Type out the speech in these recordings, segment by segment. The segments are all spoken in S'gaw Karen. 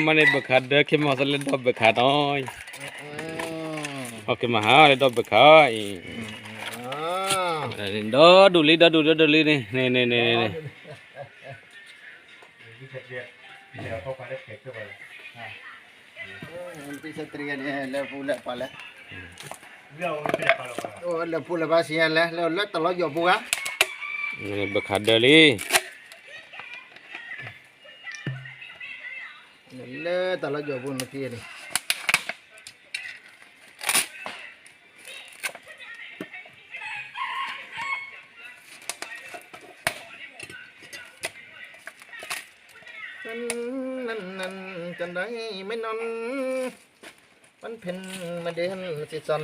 မ့ၢ်န့ၣ် ဘၢၣ်ခးဒၢ ခဲမၤဟီၣ်သးလၢဒီဘၢၣ်ခးနီၤ, ဟီၣ်က့ၤမၤဟါလၢဒီဘၢၣ်ခးအံၤ, ဒီဒူၣ်လံ ဒီဒူၣ် ဒီဒူၣ်လံန့ၣ်, န့ၣ်န့ၣ်န့ၣ်န့ၣ်န့ၣ် လၢပူၤလၢပှၤလဲၣ်, လၢတၢ်လီၢ်ယီၤပူၤဂၤ, လၢတၢ်လီၢ်ယီၤပူၤဂၤ, ဘၢၣ်ခးဒၢလံ, လၢတၢ်လီၢ်ယီၤပူၤန့ၣ်, နနန ကနမ့ၢ်နွန် ပန်ဖျၢၣ်မဒ့ဟန်စံးစၢ်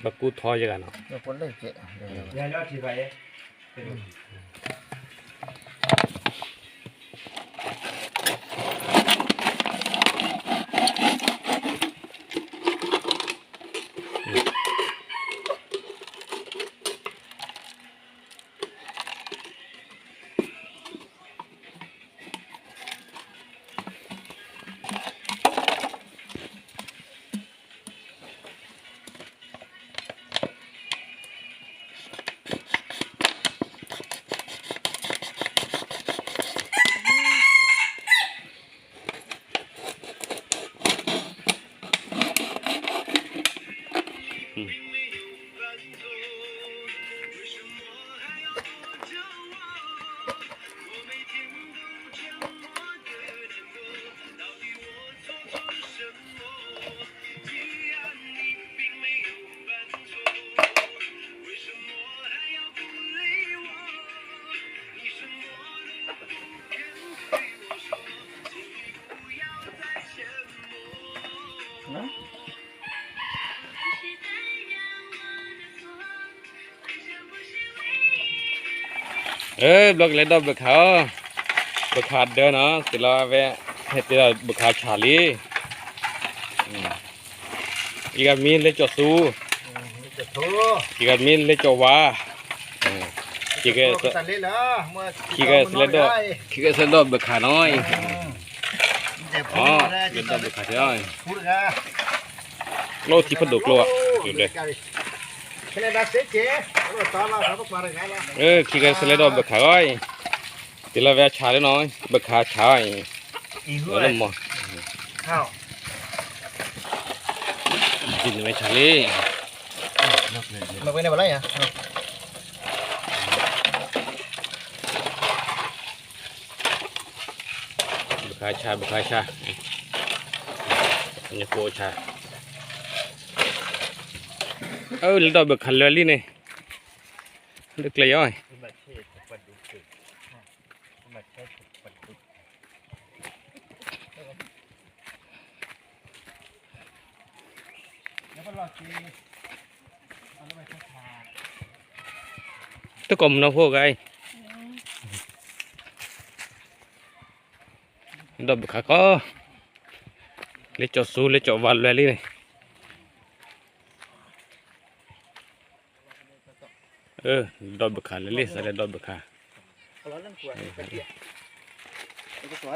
ဘၣ်ကူထီယဂၤနီၤ, ဘျီကလဲၤဒီးဘၢၣ်ခးအီၤ, ဘၢၣ်ခးဒၢနီၤ, တ့ၢ်လီၤဝဲ, ဟဲတ့ၢ်ဒီးဘၢၣ်ခးဆၣ်လံ, ယဂၤမံၤလၢကၠီၣ်သူ, ယဂၤမံၤလၢကၠီၣ်ဝါ, ခံဂၤစလဲဒီး, ခံဂၤစလဲဒီးဘၢၣ်ခးနီၤ, ဒီးဘၢၣ်ခးတဲ, ကျိထံဖးဒိၣ်ကျိ, ခံဂၤစလဲဒီးဘၢၣ်ခးအီၤ, တ့ၢ်လီၤဝဲဆၣ်လံနီၤ, ဘၢၣ်ခးဆၣ်အံၤ, လၢမီၤ, ဒ်န့ၣ်ဝဲဆၣ်လံ, ဘၢၣ်ခးဆၣ် ဘၢၣ်ခးဆၣ်, ညၣ်ကိၣ်ဆၣ်, အၢ လဲၤဒီးဘၢၣ်ခးလၢာ်လံန့ၣ်, လၢကျဲယီၤ တကိးမုၢ်နီၢ်ဖိဂၤအံၤ, ဒီးဘၢၣ်ခးကီး, လၢကၠီၣ်သူ လၢကၠီၣ်ဝါလွဲလံန့ၣ်, ဒီးဘၢၣ်ခးလၢာ်လံ စလဲဒီးဘၢၣ်ခး, ဘၢၣ်ခးလၢာ်, စ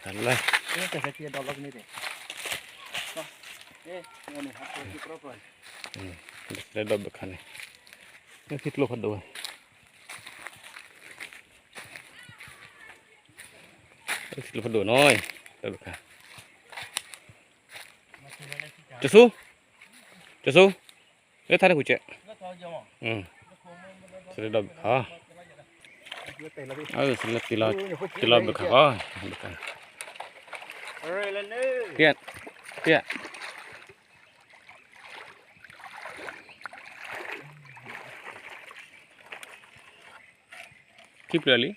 လဲဒီးဘၢၣ်ခးန့ၣ်, ထံကျိဖးဒိၣ်ဝဲ, ထံကျိဖးဒိၣ်နီၤ, ဒီးဘၢၣ်ခး, ကၠီၣ်သူ, ကၠီၣ်သူ, လၢထါတခူၣ်ကဲး, စလဲဒီးဘၢၣ်ခး, စလဲတ့ၢ်လီၤဘၢၣ်ခးအီၤ, ဘၢၣ်ခး, ခံဖျၢၣ်လံ,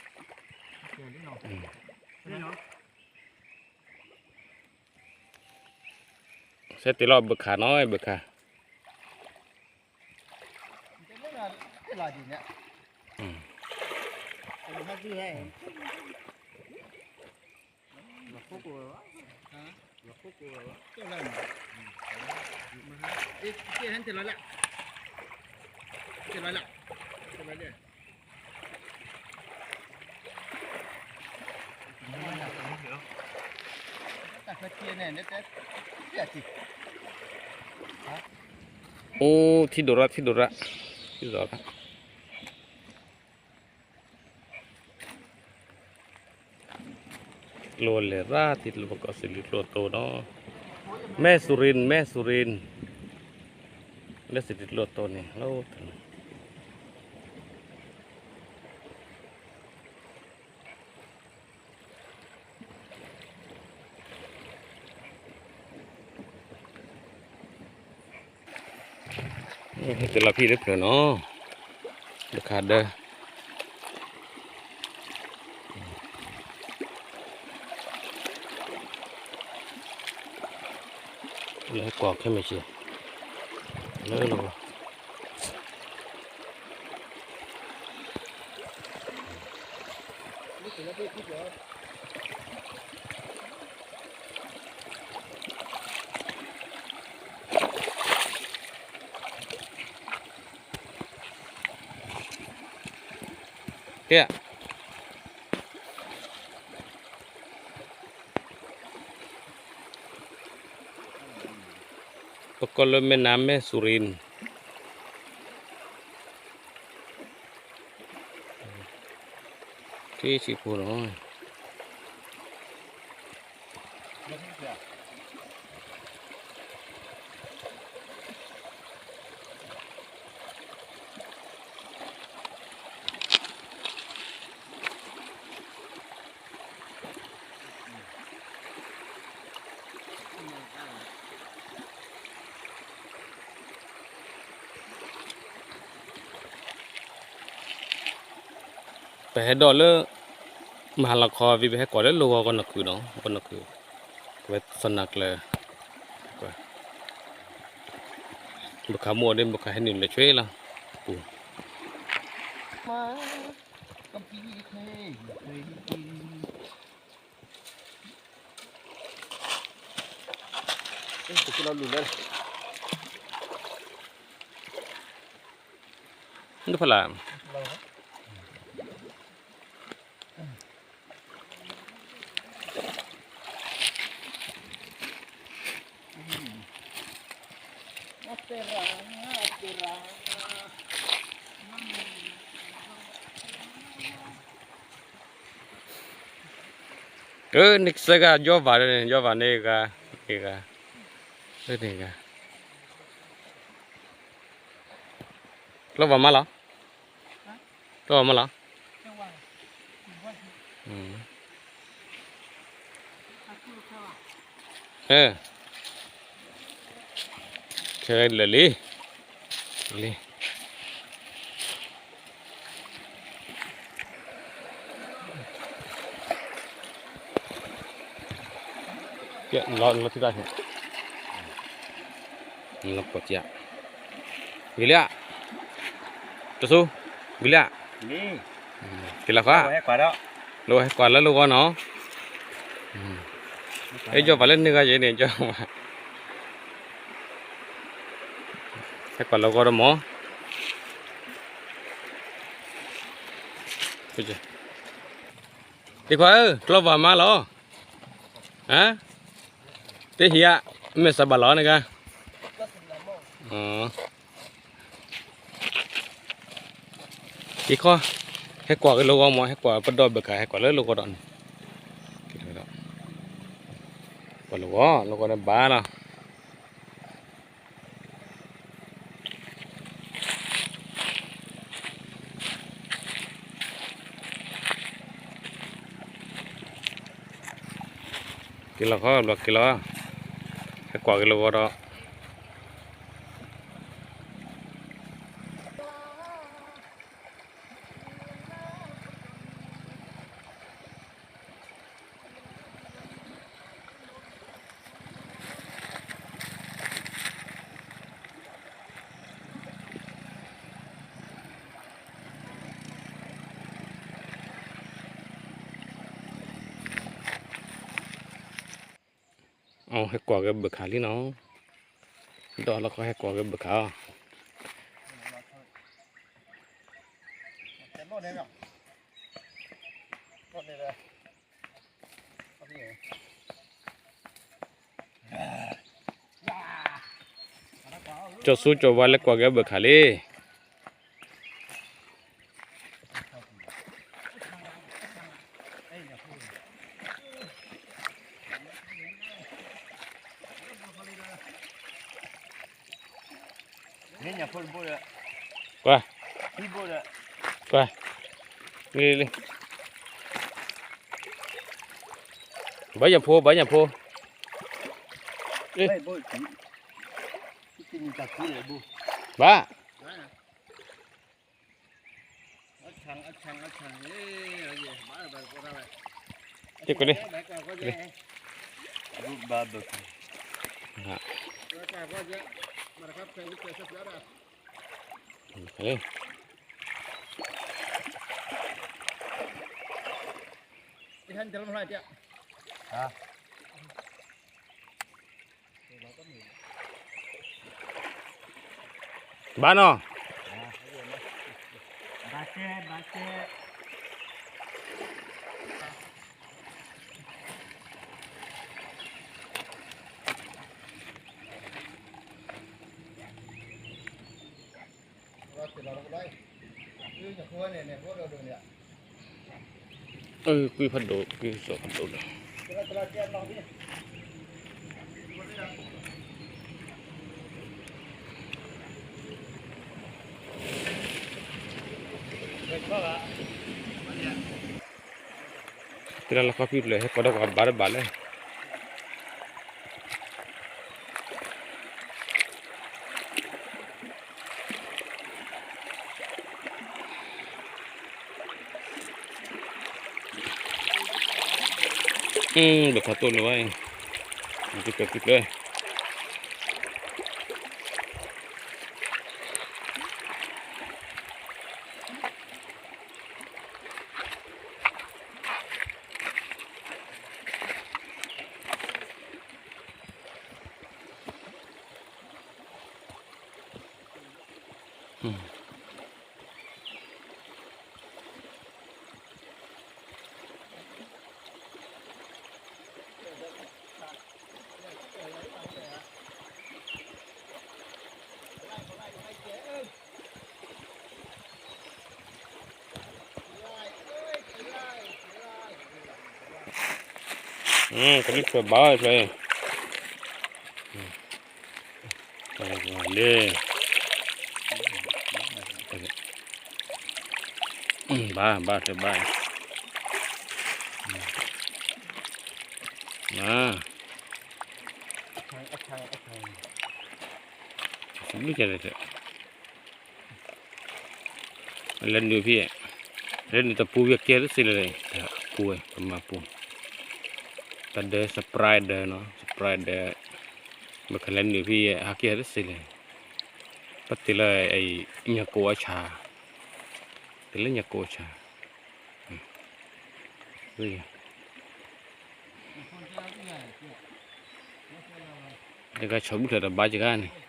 ဆဲးတ့ၢ်လီၤဘုခါနီၤ ဘုခါ အိၣ်ထံဒိၣ်ရၣ် ထံဒိၣ်ရၣ် ထံဒိၣ်ရၣ် ကျိလဲၤရၣ် ထံကျိပကီၢ်စံးလံကျိတိနီၤ မဲၢ်စူရ့ၣ် မဲၢ်စူရ့ၣ် လၢစံးလံကျိတိန့ၣ် လၢ ဟဲက့ၤလီၤဖံးလၢဖျၢၣ်နီၤ တခါဒၢ လၢကွၢ်ခဲမ့ၢ်ဆ့ လၢလၢ ကဲ ပကိးလၢမဲၢ်နါမဲၢ်စူရ့ၣ် ထံဆံးဖိနီၤ ပဟဲဒိးလၢ မၤလီၤခီဝံၤ ပဟဲကွၢ်လၢလီၢ်ဂီၤကီၢ်နၢ်ခုၣ်နီၤ ကီၢ်နၢ်ခုၣ် ဝဲသနာ်ကျၢၤ ဘုခါမူအီၤဒ် ဘုခါဟဲနုာ်လၢဆွဲလီၤ ပူၤ တဖၣ်လၢ် အၢ န့ၣ်စဲဂၤ ယီၢ်ဘၣ်န့ၣ် ယီၢ်ဘၣ်န့ၣ်ဂၤ န့ၣ်ဂၤ လၢန့ၣ်ဂၤ ကျီၢ်ဘၣ်မးလီၤ ကျီၢ်ဘၣ်မးလီၤ အၢ ခဲလၢာ်လံ လံ လီၤလီၤထံၣ်တၢ် လီၤပှီၢ်တၢ် ဂ့ၤလံဧါ တဆူ ဂ့ၤလံဧါ က့ၤလီၤဃီ လၢဟဲကွၢ်လၢလီၢ်ဂီၤနီၤ အဲၣ် ယီၢ်ဘၣ်လၢန့ၣ်ဂၤယဲန့ၣ် ယီၢ်ဘၣ် ဟဲကွၢ်လီၢ်ဂီၤဒီးမၢ် သ့ၣ်ခွါဧၢ ကျီၢ်ဘၣ်မးလီၤ ဟါ တဟံးဧါ မ့ၢ်စးဘၣ်လီၤန့ၣ်ဂၤ အံၤခီ ဟဲကွၢ်က့ၤလီၢ်ဂီၤမၢ် ဟဲကွၢ်ပဒီဘၢၣ်ခါ ဟဲကွၢ်လၢလီၢ်ဂီၤဒီးန့ၣ် ကွၢ်လီၢ်ဂီၤ လီၢ်ဂီၤန့ၣ်ဘၣ်လီၤ က့ၤလီၤခီ ဘျီက့ၤလီၤ ဟဲကွၢ်က့ၤလီၢ်ဂီၤဒီး လီၢ်ဂီၤ ဟဲကွၢ်က့ၤဘၢၣ်ခးလံနီၤ, ဒီးလီၢ်ခီဟဲကွၢ်က့ၤဘၢၣ်ခးအီၤ. ကၠီၤစိကၠီၤဝါလဲၤကွၢ်က့ၤဘၢၣ်ခးလံ. ကွၢ်, ကွၢ်, လံ, ဘၣ်ညၣ်ဖိ ဘၣ်ညၣ်ဖိ, ဘၣ် ဘၣ်နီၤ, အၢ ကွံဖးဒိၣ် ကွံစီၤဖးဒိၣ်ဒီး တလၢလီၢ်ခီဖံဖျၢၣ် ဟဲကီးဒီးပှၤဘၣ်တဘၣ်လဲၣ်. ဘၣ်ခီတိၢ်လၢၤဝဲအံၤ, တံၢ်ကျၢၤတံၢ်ကျၢၤ. ကဒုးထွဲဘၣ်ဖျၢၣ်, လၢ ဘၣ် ဘၣ်ဖျၢၣ်ဘၣ်, ဘၣ် ဘၣ် လဲၤနုာ်ဖဲ, လဲၤနုာ်တပူၤဝဲကဲတစ့လၢၤ, ပူၤဝဲ ပမၤပူၤ, တၢ်ဒၢ spider နီၤ spider, ဘၣ်ကလဲၤနုာ်ဖဲ ဟးကဲတစ့လၢၤ, ပတ့ၢ်လၢ ညၣ်ကိၣ်အဆၣ်, တ့ၢ်လၢညၣ်ကိၣ်အဆၣ်. တဂၤဆီၣ်ဘုၣ်ထၢၣ်တဘၣ်ကဂၤန့ၣ်.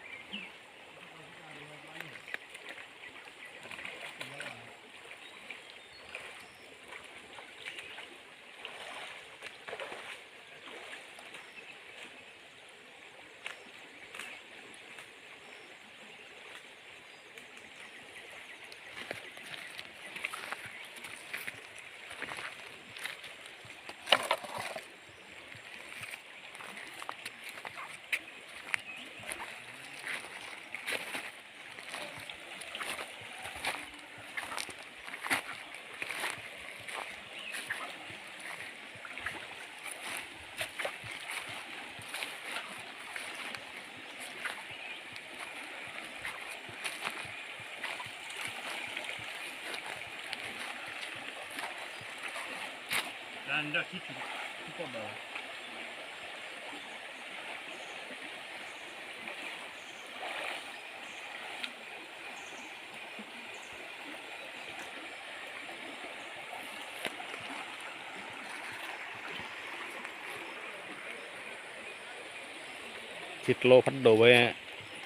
ခံကျိဖးဒိၣ်ဝဲ,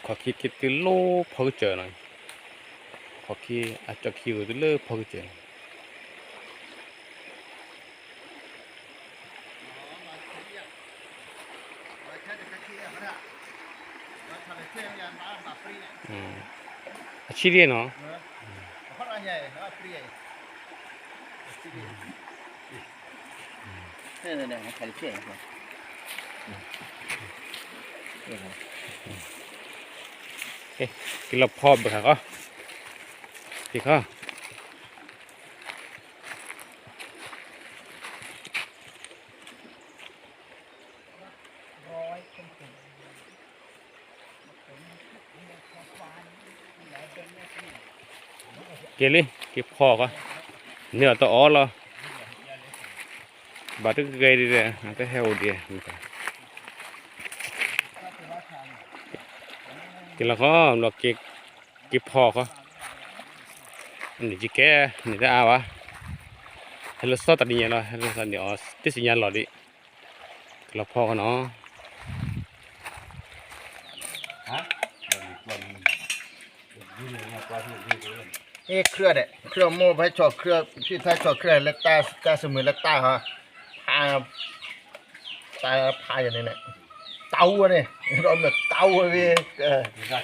ခီၣ်ခံခံတုၤလၢဖီကစၢၢ်နီၤ, ခီၣ်ခံအကၠီခံဂုာ်တုၤလၢဖီကစၢၢ်. အဆံးဒ်နီၤ, က့ၤလီၤဖီဘၣ်ခါဃီ, ဖံးခီ က့ၤလံ က့ၤဖီၣ်ဃီ, န့ၢ်အီၤတအီလီၤ, ဘၣ်တဂ့ၤဒံးဒီး အတဟဲအိၣ်ဒံး, က့ၤလီၤဃီ, က့ၤဖီၣ်ဃီ, န့ၣ်ကဲ, န့ၣ်တအါဘၣ်, ဟဲလၢစီၤတနံၤညါလီၤ, ဟဲလၢစီၤန့ၣ်အီၤ တသ့ၣ်ညါလီၤဒံး, က့ၤလီၤဖီၣ်ဃီနီၤ. ဟ့ၣ်ခရၢၣ်ဒီး ခရၢၣ်မိၢ်ဖဲဆီၣ်ခရၢၣ် ဖံၣ်ဖဲဆီၣ်ခရၢၣ်လၢတၢ်စမုာ်လၢတၢ်ဟီ, ဖး, တၢ်ဖးယၤန့ၣ်န့ၣ်, တၢ်အူဝဲန့ၣ်, ဒီးမ့ၢ်တၢ်အူဝဲ, နဘၣ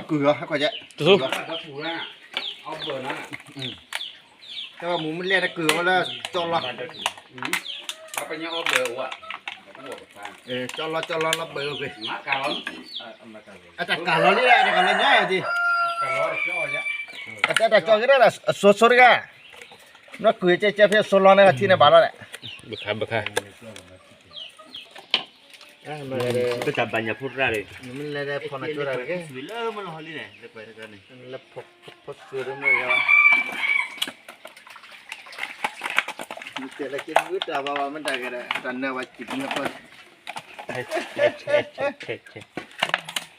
်ကုၢ်အီၤဟဲကွၢ်ကဲ, တၢ်မူမ့ၢ်လဲၣ်တကုၢ်အီၤလၢကၠီလီၤ, ကၠီလီၤကၠီလီၤလီၤဘၢၣ်ကွံာ်, အတၢ်ကၢ်လီၤလံ အတၢ်ကၢ်လီၤညါအံၤဒံး, အတၢ်ကၢ်က့ၤဒၣ်အစိၤစိၤတဂၤ, နကွံာ်ကဲကဲဖဲအစိၤလီၤန့ၣ် ထံန့ၣ်ဘၣ်လီၤလဲၣ်, ဘၣ်ခါဘၣ်ခါ ဘၣ်တၢ်ဘၣ်ညါဖိတရၣ်ဒီး, လၢဖိသုးဒၣ်မ့ၢ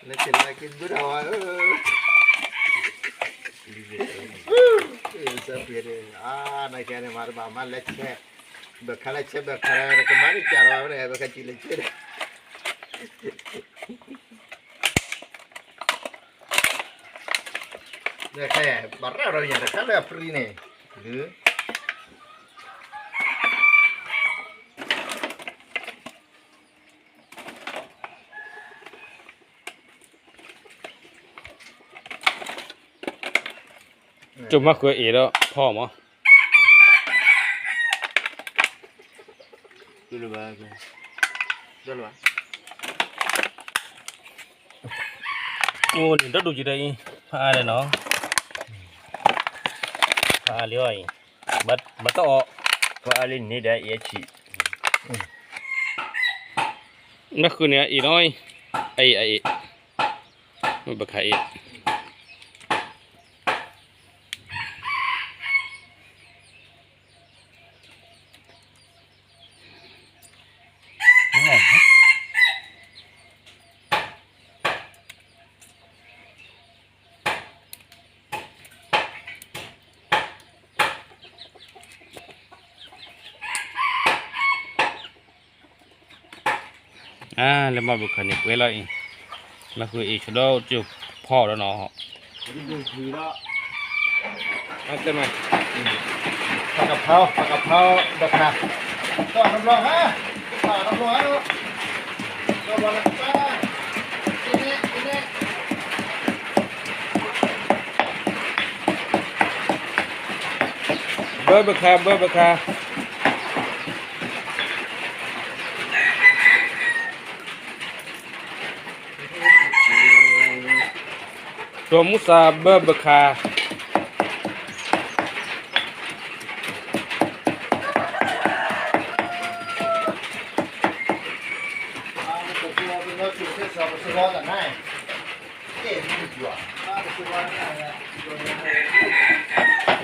်, လၢက့ၤလၢက့ၤဘုတၢ်ဝါဧၢ, နကဲန့ၣ်မၤတဘၣ်မၤလဲၤဆဲး, ဘၣ်ခါလဲၤဆဲးဘၣ်ခါ ကမၤန့ၢ်ကၢ်ဒီးဝဲ ဘၣ်ခါကံၤလဲၤဆဲးဒီး နခဲ ဘၣ်ရၣ်ဒီးယၤတခါလၢအပြံန့ၣ်, ကၠိမၤဃုာ်အ့ၣ်ဒီးဖီမး, အိၣ်န့ၣ် ဒီဒူၣ်ကံၤဒီးအံၤ ဖးအါလဲၣ်နီၤ, ဖးအါလံအီၤအံၤ, ဘၣ်တအီၣ်, ဖးအါလံန့ၣ်ဒီးအံၤအဆံး, နဃုန့ၣ်အအံၤနီၤ, အအံၤအအံၤ, မ့ၢ်ဘၣ်ခါအံၤ အါ လၢမ့ၢ်ဘုခၢၣ်န့ၣ် ပှဲၤလီၤအံၤ, လၢဃုအံၤ ဆိဒီးကၠိဖီဒီးနီၤ, ပကဖီ ပကဖီ ဘၣ်ခါ, တီၢ်တဘျီဟါ, တီၢ်တဘျီဟါ, တီၢ်ဘျီလၢကပၢ်, ဘၢဘၣ်ခါ ဘၢဘၣ်ခါ တိၢ်မူစၢ်ဘၢဘၣ်ခါ,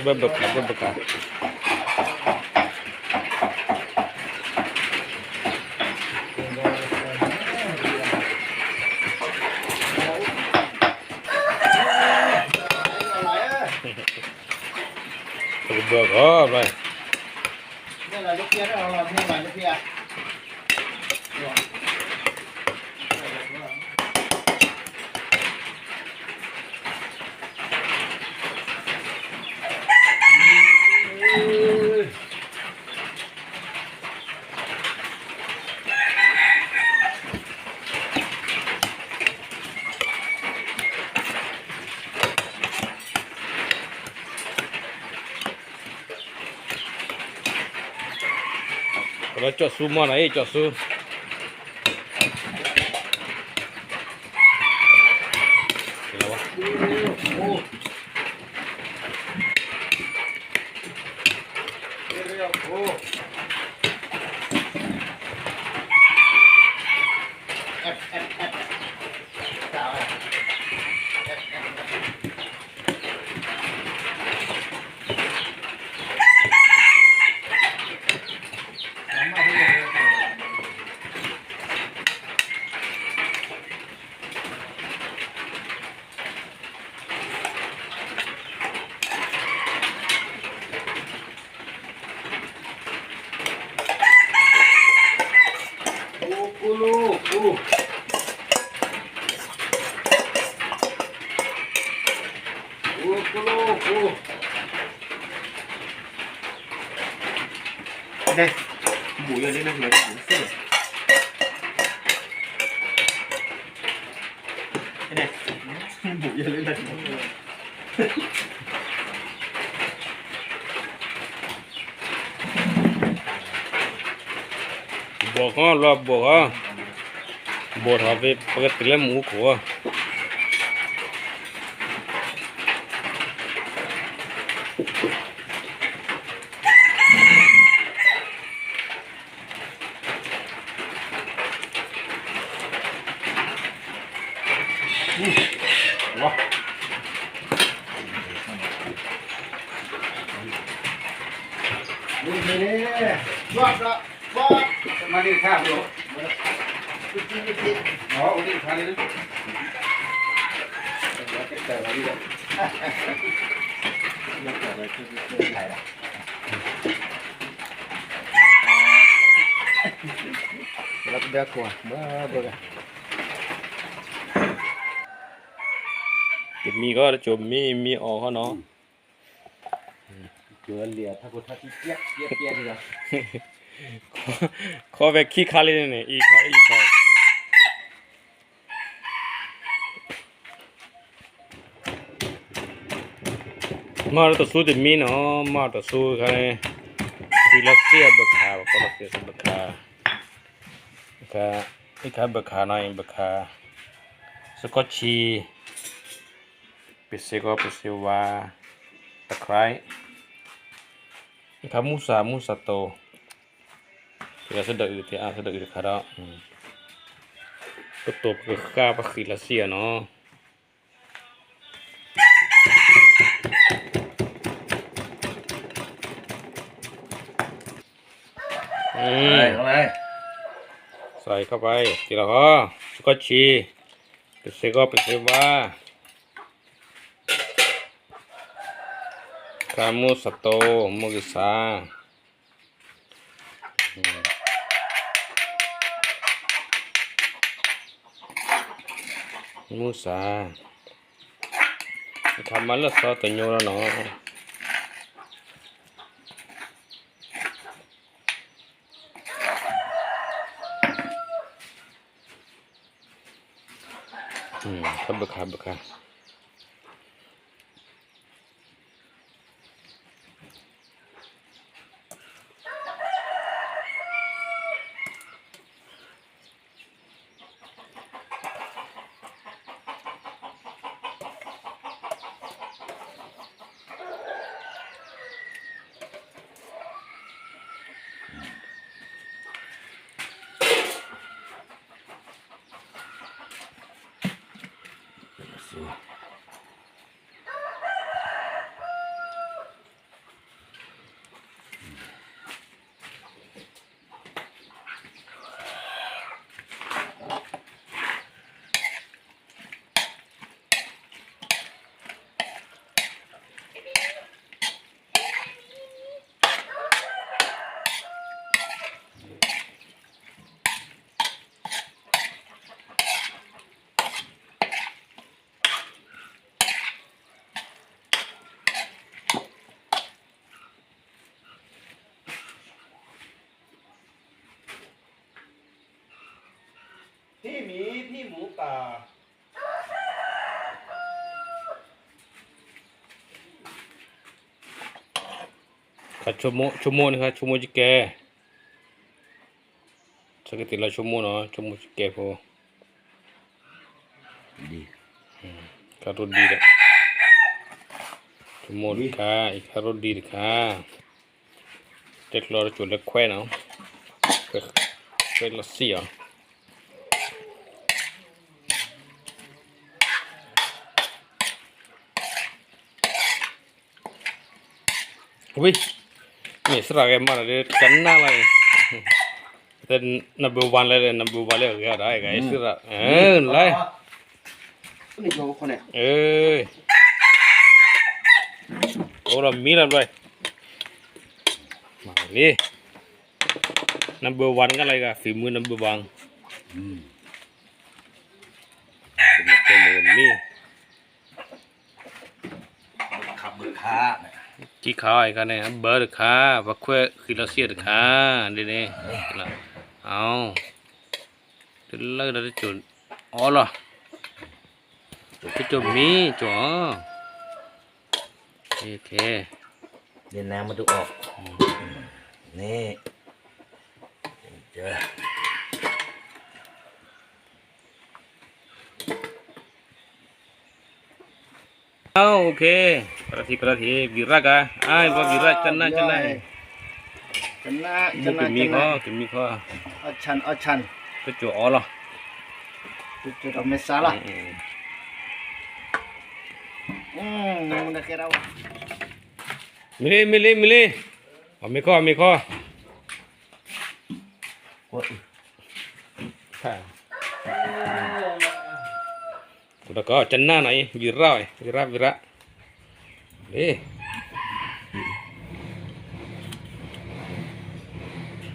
ဘၢဘၣ်ခါ ဘၢဘၣ်ခါ ပကဘၢဂီၤဘၣ်, ကလီကၠီၣ်ဆူမီၢ်နီၤ အ့ၣ် ကၠီၣ်ဆူ ဘိၣ်ဃီလီၤဘိၣ်ဃီ, ဘိၣ်ထီၣ်ဖဲပကတုၤလၢမူခိၣ် တမံၤကီး တကိမံမံအီၣ်ဃီနီၤ, ခီဖဲခံခါလံန့ၣ် အံၤခါ အံၤခါ မၤတၢ်တဆူတမံၤနီၤ, မၤတၢ်တဆူခါန့ၣ်, တုၤလၢစ့ၢ်အဘၣ်ခါ, ပကိးလၢစ့ၢ်အဘၣ်ခါ, အံၤခါဘၣ်ခါနီၤ, အံၤဘၣ်ခါ, စကီၢ်ဆံ, ပစ့ၢ်ကီး ပစ့ၢ်ဝါ, တခါ, အံၤခါမူစၢ် မူစၢ်တိၢ်, ပစ့ၢ်ဒီးအုၣ်တခါ, စ့ၢ်ဒီးအုၣ်တခါဒီး, ပတိၢ်ပကဃါပဃံးလၢစ့ၢ်အီၤနီၤ. စးခီပၤ တ့ၢ်လီၤဃီ, စကီၢ်ဆံ, ပစ့ၢ်ကီး ပစ့ၢ်ဝါ, ခါမူစၢ်တိၢ် မူကစၢ် မူစၢ်, ခါမၤလၢစီၤတညိလီၤနီၤ. ဘၣ်ခါ ဘၣ်ခါ. မူပၢ် ခါဆိကမိၣ် ဆိကမိၣ်န့ၣ် ခါဆိကမိၣ်ကကဲ ဆၢက့ၤလီၤဆိကမိၣ်နီၤ ဆိကမိၣ်ကကဲဖိ ခါရိၣ်ဒံဒီး ဆိကမိၣ်တခါ အံၤခါရိၣ်ဒံတခါ တဲကျီတစိၤလၢခွဲးနီၤ ခွဲးလီၤစံၣ်အီၤ ဝံၤ မ့ၢ်စရၣ်ဂဲၤမးဒီး ကနၣ်လီၤအံၤ number one လၢ number one လၢအဂဲၤဒီး အဂၤအံၤစရၣ် လၢ အိၣ်ဒီးမံလီၤဘျီ မၤလံ number one ကလီၤအဂၤ ဖံမုၣ် number one မံ ခံခါအံၤခါန့ၣ် အဘၢတခါ ပှၤခွဲးဃံလီၤစံၣ်တခါ ဒ်န့ၣ် အ တလၢဒီးတစိၤအီလီၤ တစိၤမံစိၤအီ ဒ်နမ့ၢ်တအီ န့ၣ် โอเค ပရထံ ပရထံ ဝံရၣ်ကါ အါ ပှၤဝံရၣ် ကနၣ် ကနၣ် ကနၣ် ကနၣ် ကမံခီ ကမံခီ အီၣ်ဆၣ် အီၣ်ဆၣ် တစိၤအီလီၤ တစိၤဒီးမဲာ်ဆါလီၤ မ့ၢ်လံ မ့ၢ်လံ မ့ၢ်လံ အီၣ်မ့ၢ်ခီ အီၣ်မ့ၢ်ခီ ကနၣ်နီၤအံၤ ဝံရၣ် ဝံရၣ်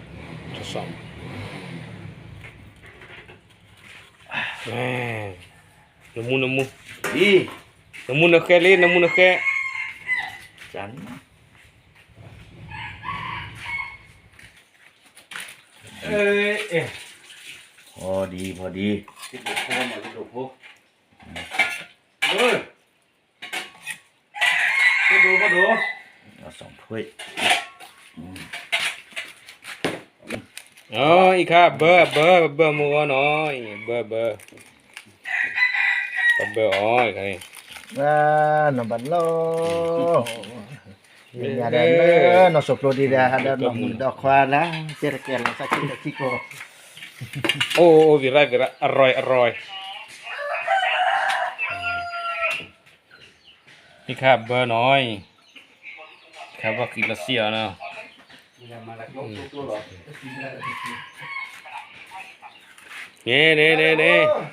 ဝံရၣ် လံ နမူနမူ နမူနဃဲလံ နမူနဃဲ ဖီဒံ ဖီဒံ အံၤခါ ဘၢ ဘၢ ဘၢမုၢ်ဂီၢ်နီၤ ဘၢ ဘၢ ဘၢအီၤ အံၤခါန့ၣ် နဘၣ်လီၤ မ့ၢ်ညါဒီးလၢနီၢ်စိၤကျိဒံးဒီး ဟးဒီးနီၢ်မုၣ်ဒီးခွါလၢ ကဲတကဲလီၤ သးခုတခံကိး အိၣ် အိၣ် ဝံရၣ် ဝံရၣ် အရၢၢ် အရၢၢ် အံၤခါဘၢနီၤ အံၤ ခါဘၢဃံလီၤစံၣ်အီၤနီၤ န့ၣ် န့ၣ် န့ၣ် န့ၣ် ကီၢ်မ့ၢ်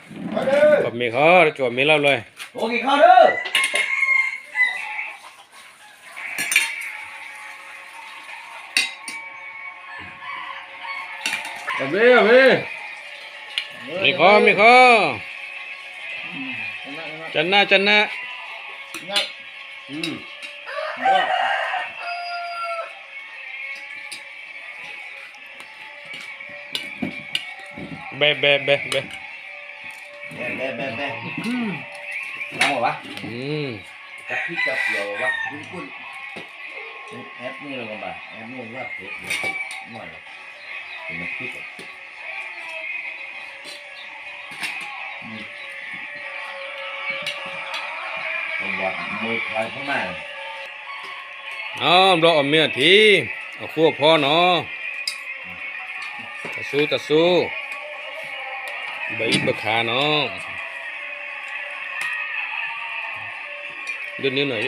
ခီ တကီၢ်မ့ၢ်လီၤဘျီ မ့ၢ်ခီ မ့ၢ်ခီ ကနၣ် ကနၣ် ဘဲ ဘဲ ဘဲ ဘဲ ဘဲ ဘဲ ဘဲ လၢမ့ၢ်ဘၣ် ကဖံးကပျီၤဝဲ အဲၣ်မ့ၢ်လီၤကဘၣ် အဲၣ်မ့ၢ်ဝဲဖဲး မ့ၢ်လီၤ ကမၤဖံးက အဘျီအီၣ်မ့ၢ်အထံ အဃိအဖီနီၤ တၢ်စူၤ တၢ်စူၤ ဘၣ်အံၤဘၣ်ခါနီၤ ဒိးန့ၢ်နီၤ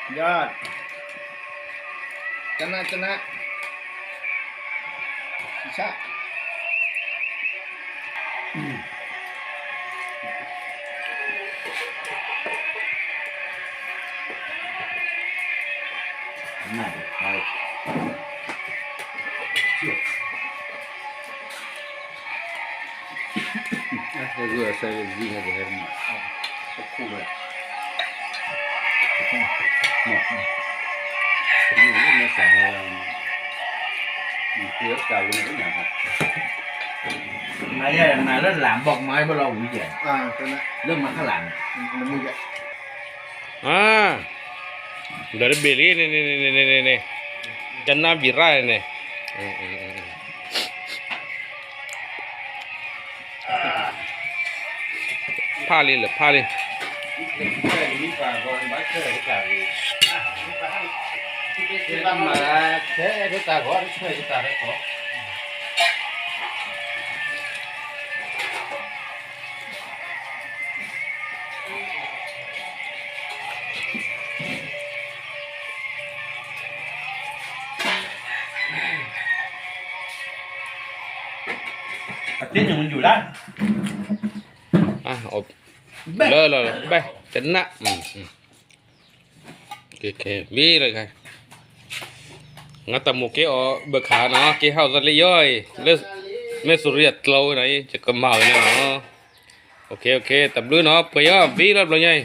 အံၤ ကနၣ် ကနၣ် ဆၣ် နၢ်တခါ အဝဲအစၢ်ဝဲဒ်န့ၣ်ကဟဲမး အခိၣ်ဝဲ မ့ၢ်မ့ၢ်စၢ်ဝဲ နလၢလၢဘီၣ်မၤဘၣ်လီၤဝံၤယဲၢ်, လၢမၤခလၢ်န့ၣ်, ဒီးတဘ့ၣ်လံန့ၣ်, ကနၣ်ဘံၣ်ရၣ်န့ၣ်, ဖၣ်လံလၢဖၣ်လံ. လၢလၢလၢ ဘဲ ကနၣ်, မံလၢ ငါတၢ်မိၣ်က့ၤအီၤဘၢခါနီၤ က့ၤဟးသးလၢယီၤအံၤ, လၢ မဲၣ်စရီအကျိၤနီၤအံၤ ယကမၤဝဲန့ၣ်နီၤ. တဘျုးနီၤ ပှဲၤယီၤ ဘံလၢဘျီညါအံၤ.